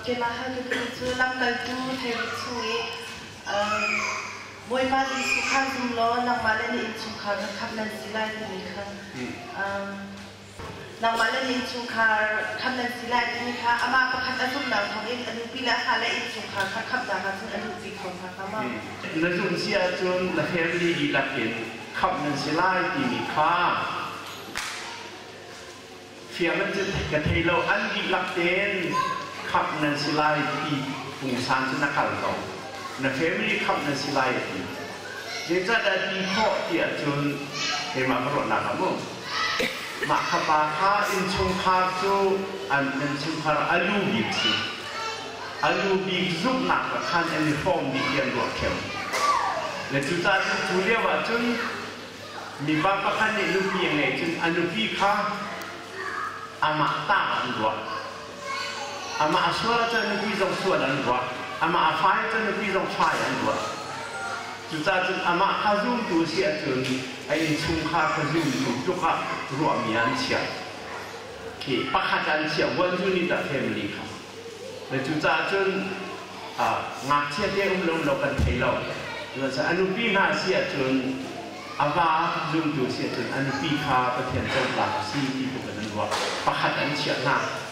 Keimah hal ka duhmi cu lamkaltu theirut chung i Bawipa Jesuh kha zum law nangmah le na innchungkhar kha khamh nan si lai timi kha nangmah le na innchungkhar khamh nan si lai timi kha amah pakhat a zumhnak thawngin a nupi le a fale innchungkhar kha khamhnak ah cun a luhpi kho hna hnga maw? Na zumh si ahcun na family dihlak in khamh nan si lai timi kha Fiang in cun ka thei lo, an dihlak tein khamh nan si lai ti pungsan cu na kal ko. Na family khamh nan si lai a ti. Zeicahdah ti khawh ti ahcun keimah ka ruahnak ah mu. Mah kha pa kha innchungkhar cu an innchungkhar a lu bik si. A lu bik zumhnak ah khan an i hrawm dih ti an ruah ṭheo. Le cucaah cun cu lio ah cun Mipa pakhat nih nupi a ngeih cun a nupi kha amah ta ah an ruah. Amah a sual ahcun a nupi zong sual an ruah. Amah a fai ahcun nupi zong fai an ruah. Cucaah cun amah kha zumtu a si ahcun a innchungkhar kha zumtu tluk ah ruahmi ah an chiah. Khi pakhat ah an chiah, one unit ah family kha. Le cucaah cun ngakchia te um lo lo kan thei lo. A nupi hna si ahcun a va zumtu si ahcun a nupi kha Pathian cohlang a si ti tu kan an ruah. Pakhat an chiah hna.